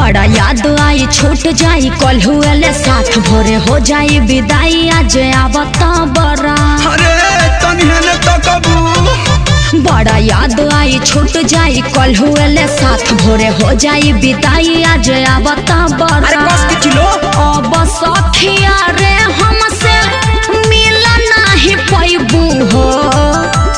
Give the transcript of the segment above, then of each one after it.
बड़ा याद आई छूट जाई कल हुए साथ भोरे हो जाई विदाई आज आवत बरा। अरे तनी हेने तकबू। बड़ा याद आई छूट जाई कल हुए साथ भोरे हो जाई विदाई आज आवत बरा। अरे कस के चिलो। अब सखिया रे हमसे मिल नाही पैबू हो,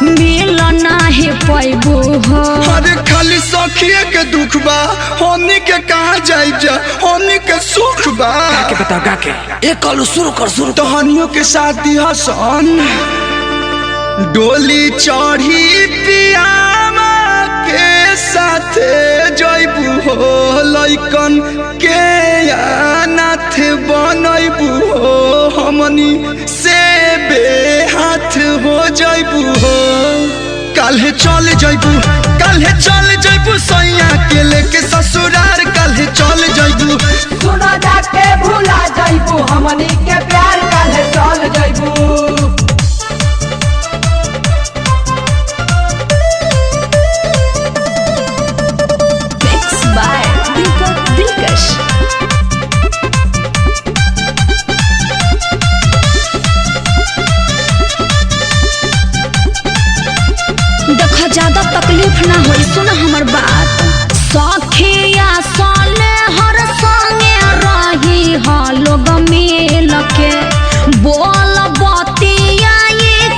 मिल नाही पैबू हो। अरे खाली सखिए के दुख बा, हमनी के कहाँ जाई जा, हमनी के सुख बा। गा के बताओ, गा के। एक कॉल शुरू कर, शुरू। तोहनियों के साथ हसन डोली चढ़ी पियामा के साथे जइबू हो, लइकन के अनाथ बनैबू हो, हमनी से बेहाथ हो जइबू हो। काल्हे चल जइबू, काल्हे चल जइबू सैया के लेके ससुरार, काल्हे चल जइबू। सुना जाके भूला जइबू हमनी के प्यार, काल्हे चल जइबू। Mix by Deepak Dilkash. देखो ज्यादा तकलीफ ना होई, सुन हमर बात। सखिया साले हर संगे रही हा लोग मिल के, बोल बतिया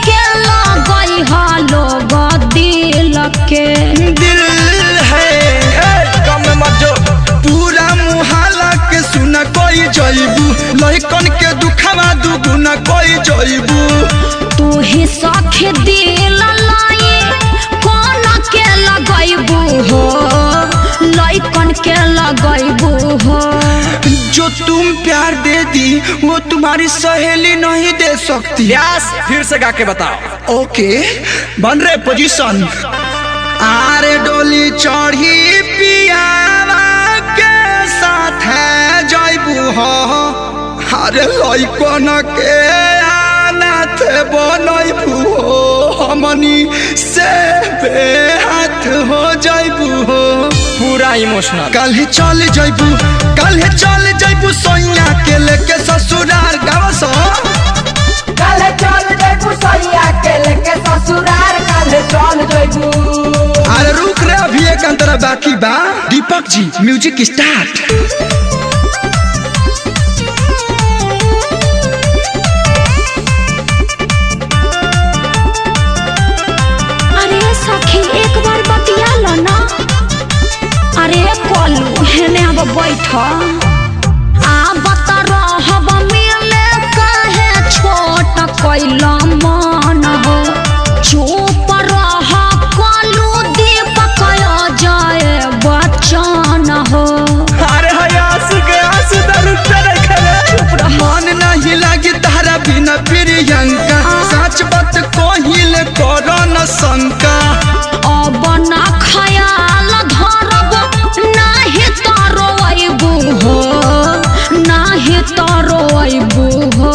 के लगई हा लोग दिल के। दिल है कम में मत जो। पूरा मुहाला के सुना कोई जइबू, लइकन के दुखवा दुगुना कोई जइबू। तू ही सखी दिल लाई कौन के लगैबू हो, लइकन के लगैबू हो। जो तुम प्यार दे दी वो तुम्हारी सहेली नहीं दे सकती। व्यास फिर से गा के बताओ। ओके बन रहे पोजीशन। आरे डोली चढ़ी पियावा के साथ है जइबू हो, अरे लइकन के अनाथ बनैबू हो, हमनी से बेहाथ हो जइबू हो। पूरा इमोशनल। काल्हे चल जइबू, काल्हे चल जइबू सैया के लेके ससुरार, गावा सो। काल्हे चल जइबू सैया के लेके ससुरार, काल्हे चल जइबू। अरे रुक रे, अभी एक अंतरा बाकी बा। Deepak ji music start. अरे सखी एक बार बतिया लो ना। अरे कलू हेने अब बैठ। आवत रहब मिले काहे छोट कैल मन हो, चुप रह कलू दीपक जाए बच्चन हो। अरे आंसू के आंसू तो रुकते नहीं खेले। मन नहीं लागी तारा बिना प्रियंका, सच बात कहिल करो न शंका। अब ना खयाल धरब नाही तारो अइबू हो, नाही तारो अइबू हो।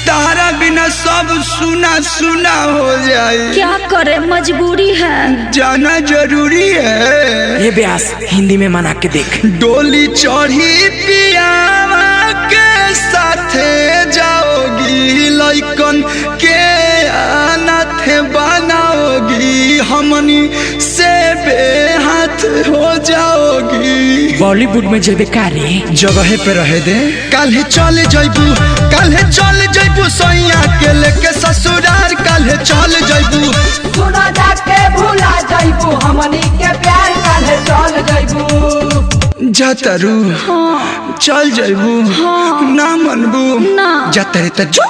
तारा बिना सब सुना सुना हो जाए। क्या करे मजबूरी है, जाना जरूरी है। ये व्यास हिंदी में मना के देख। डोली चढ़ी पियावा के साथे जाओगी, लइकन के अनाथ बनाओगी, हमनी से बेहाथ हो जाओगी। बॉलीवुड में जेबे कारी जगहे पे रहे दे। काल्हे चल जइबू, काल्हे चल जइबू सैया के लेके ससुरार, काल्हे चल जइबू। सुना जाके भूला जइबू हमनी के प्यार, काल्हे चल जइबू। जातरू चल जइबू, ना मनबू ना। जातरे त जो।